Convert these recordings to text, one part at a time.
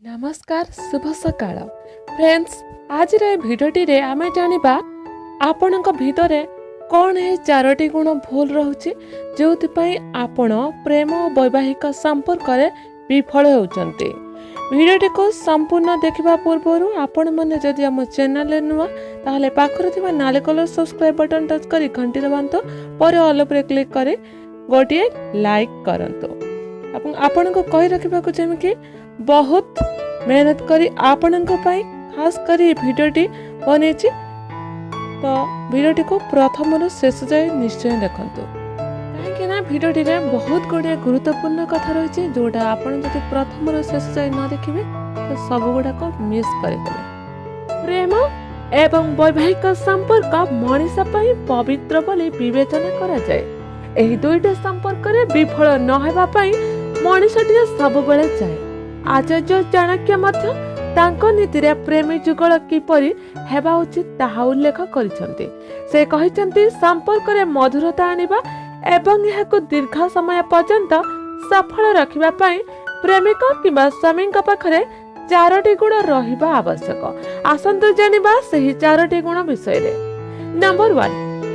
ନମସ୍କାର, ଶୁଭ ସକାଳ ଫ୍ରେଣ୍ଡସ୍। ଆଜିର ଏ ଭିଡ଼ିଓଟିରେ ଆମେ ଜାଣିବା ଆପଣଙ୍କ ଭିତରେ କ'ଣ ଏହି ଚାରୋଟି ଗୁଣ ଭୁଲ ରହୁଛି, ଯେଉଁଥିପାଇଁ ଆପଣ ପ୍ରେମ ଓ ବୈବାହିକ ସମ୍ପର୍କରେ ବିଫଳ ହେଉଛନ୍ତି। ଭିଡ଼ିଓଟିକୁ ସମ୍ପୂର୍ଣ୍ଣ ଦେଖିବା ପୂର୍ବରୁ ଆପଣମାନେ ଯଦି ଆମ ଚ୍ୟାନେଲରେ ନୂଆ, ତାହେଲେ ପାଖରେ ଥିବା ନାଲି କଲର୍ ସବସ୍କ୍ରାଇବ୍ ବଟନ୍ ଟଚ୍ କରି ଘଣ୍ଟି ଦବାନ୍ତୁ, ପରେ ଅଲ୍ ଉପରେ କ୍ଲିକ୍ କରି ଗୋଟିଏ ଲାଇକ୍ କରନ୍ତୁ। ଏବଂ ଆପଣଙ୍କୁ କହି ରଖିବାକୁ ଚାହିଁବି, ବହୁତ ମେହନତ କରି ଆପଣଙ୍କ ପାଇଁ ଖାସ୍ କରି ଏ ଭିଡ଼ିଓଟି ବନେଇଛି, ତ ଭିଡ଼ିଓଟିକୁ ପ୍ରଥମରୁ ଶେଷ ଯାଏ ନିଶ୍ଚୟ ଦେଖନ୍ତୁ, କାହିଁକି ନା ଭିଡ଼ିଓଟିରେ ବହୁତ ଗୁଡ଼ିଏ ଗୁରୁତ୍ୱପୂର୍ଣ୍ଣ କଥା ରହିଛି, ଯେଉଁଟା ଆପଣ ଯଦି ପ୍ରଥମରୁ ଶେଷ ଯାଏ ନ ଦେଖିବେ ତ ସବୁଗୁଡ଼ାକ ମିସ୍ କରିଦେବେ। ପ୍ରେମ ଏବଂ ବୈବାହିକ ସମ୍ପର୍କ ମଣିଷ ପାଇଁ ପବିତ୍ର ବୋଲି ବିବେଚନା କରାଯାଏ। ଏହି ଦୁଇଟି ସମ୍ପର୍କରେ ବିଫଳ ନ ହେବା ପାଇଁ ମଣିଷଟିଏ ସବୁବେଳେ ଚାହେଁ। ଆଚାର୍ଯ୍ୟ ଚାଣକ୍ୟ ମଧ୍ୟ ତାଙ୍କ ନୀତିରେ ପ୍ରେମୀ ଯୁଗଳ କିପରି ହେବା ଉଚିତ ତାହା ଉଲ୍ଲେଖ କରିଛନ୍ତି। ସେ କହିଛନ୍ତି, ସମ୍ପର୍କରେ ମଧୁରତା ଆଣିବା ଏବଂ ଏହାକୁ ଦୀର୍ଘ ସମୟ ପର୍ଯ୍ୟନ୍ତ ସଫଳ ରଖିବା ପାଇଁ ପ୍ରେମିକ କିମ୍ବା ସ୍ୱାମୀଙ୍କ ପାଖରେ ଚାରୋଟି ଗୁଣ ରହିବା ଆବଶ୍ୟକ। ଆସନ୍ତୁ ଜାଣିବା ସେହି ଚାରୋଟି ଗୁଣ ବିଷୟରେ। ନମ୍ବର 1,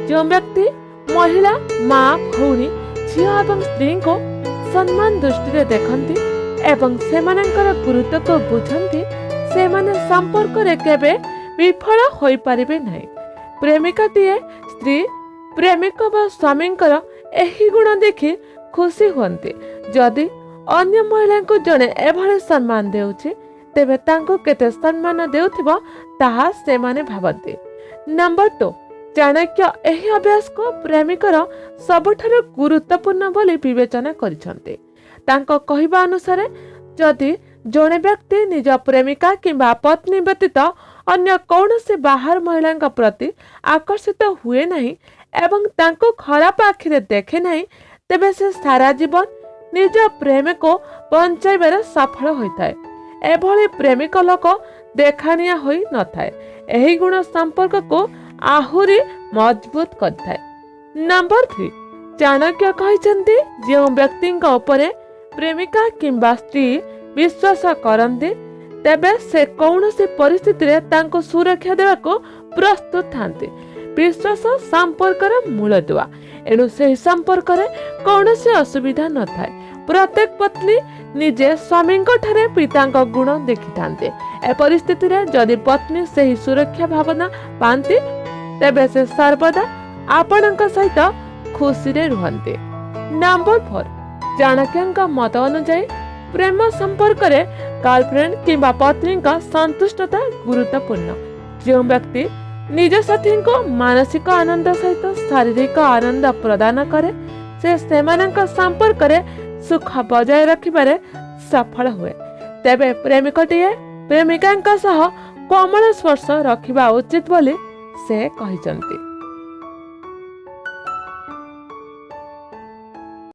ଯେଉଁ ବ୍ୟକ୍ତି ମହିଳା, ମା, ଭଉଣୀ, ଝିଅ ଏବଂ ସ୍ତ୍ରୀଙ୍କୁ ସମ୍ମାନ ଦୃଷ୍ଟିରେ ଦେଖନ୍ତି ଏବଂ ସେମାନଙ୍କର ଗୁରୁତ୍ୱକୁ ବୁଝନ୍ତି, ସେମାନେ ସମ୍ପର୍କରେ କେବେ ବିଫଳ ହୋଇପାରିବେ ନାହିଁ। ପ୍ରେମିକାଟିଏ ସ୍ତ୍ରୀ, ପ୍ରେମିକ ବା ସ୍ୱାମୀଙ୍କର ଏହି ଗୁଣ ଦେଖି ଖୁସି ହୁଅନ୍ତି। ଯଦି ଅନ୍ୟ ମହିଳାଙ୍କୁ ଜଣେ ଏଭଳି ସମ୍ମାନ ଦେଉଛି, ତେବେ ତାଙ୍କୁ କେତେ ସମ୍ମାନ ଦେଉଥିବ ତାହା ସେମାନେ ଭାବନ୍ତି। ନମ୍ବର 2, ଚାଣକ୍ୟ ଏହି ଅଭ୍ୟାସକୁ ପ୍ରେମିକର ସବୁଠାରୁ ଗୁରୁତ୍ୱପୂର୍ଣ୍ଣ ବୋଲି ବିବେଚନା କରିଛନ୍ତି। ତାଙ୍କ କହିବା ଅନୁସାରେ, ଯଦି ଜଣେ ବ୍ୟକ୍ତି ନିଜ ପ୍ରେମିକା କିମ୍ବା ପତ୍ନୀ ବ୍ୟତୀତ ଅନ୍ୟ କୌଣସି ବାହାର ମହିଳାଙ୍କ ପ୍ରତି ଆକର୍ଷିତ ହୁଏ ନାହିଁ ଏବଂ ତାଙ୍କୁ ଖରାପ ଆଖିରେ ଦେଖେ ନାହିଁ, ତେବେ ସେ ସାରା ଜୀବନ ନିଜ ପ୍ରେମକୁ ବଞ୍ଚାଇବାରେ ସଫଳ ହୋଇଥାଏ। ଏଭଳି ପ୍ରେମିକ ଲୋକ ଦେଖାଣିଆ ହୋଇ ନଥାଏ। ଏହି ଗୁଣ ସମ୍ପର୍କକୁ ଆହୁରି ମଜବୁତ କରିଥାଏ। ନମ୍ବର 3, ଚାଣକ୍ୟ କହିଛନ୍ତି, ଯେଉଁ ବ୍ୟକ୍ତିଙ୍କ ଉପରେ ପ୍ରେମିକା କିମ୍ବା ସ୍ତ୍ରୀ ବିଶ୍ୱାସ କରନ୍ତି, ତେବେ ସେ କୌଣସି ପରିସ୍ଥିତିରେ ତାଙ୍କୁ ସୁରକ୍ଷା ଦେବାକୁ ପ୍ରସ୍ତୁତ ଥାନ୍ତି। ବିଶ୍ୱାସ ସମ୍ପର୍କର ମୂଳଦୁଆ, ଏଣୁ ସେହି ସମ୍ପର୍କରେ କୌଣସି ଅସୁବିଧା ନଥାଏ। ପ୍ରତ୍ୟେକ ପତ୍ନୀ ନିଜେ ସ୍ୱାମୀଙ୍କ ଠାରେ ପିତାଙ୍କ ଗୁଣ ଦେଖିଥାନ୍ତି। ଏ ପରିସ୍ଥିତିରେ ଯଦି ପତ୍ନୀ ସେହି ସୁରକ୍ଷା ଭାବନା ପାଆନ୍ତି, ତେବେ ସେ ସର୍ବଦା ଆପଣଙ୍କ ସହିତ ଖୁସିରେ ରୁହନ୍ତି। ନମ୍ବର 4, ଚାଣକ୍ୟଙ୍କ ମତ ଅନୁଯାୟୀ ପ୍ରେମ ସମ୍ପର୍କରେ ଗାର୍ଲଫ୍ରେଣ୍ଡ କିମ୍ବା ପତ୍ନୀଙ୍କ ସନ୍ତୁଷ୍ଟତା ଗୁରୁତ୍ୱପୂର୍ଣ୍ଣ। ଯେଉଁ ବ୍ୟକ୍ତି ନିଜ ସାଥୀଙ୍କୁ ମାନସିକ ଆନନ୍ଦ ସହିତ ଶାରୀରିକ ଆନନ୍ଦ ପ୍ରଦାନ କରେ, ସେ ସେମାନଙ୍କ ସମ୍ପର୍କରେ ସୁଖ ବଜାୟ ରଖିବାରେ ସଫଳ ହୁଏ। ତେବେ ପ୍ରେମିକଟିଏ ପ୍ରେମିକାଙ୍କ ସହ କୋମଳ ସ୍ପର୍ଶ ରଖିବା ଉଚିତ ବୋଲି ସେ କହିଛନ୍ତି।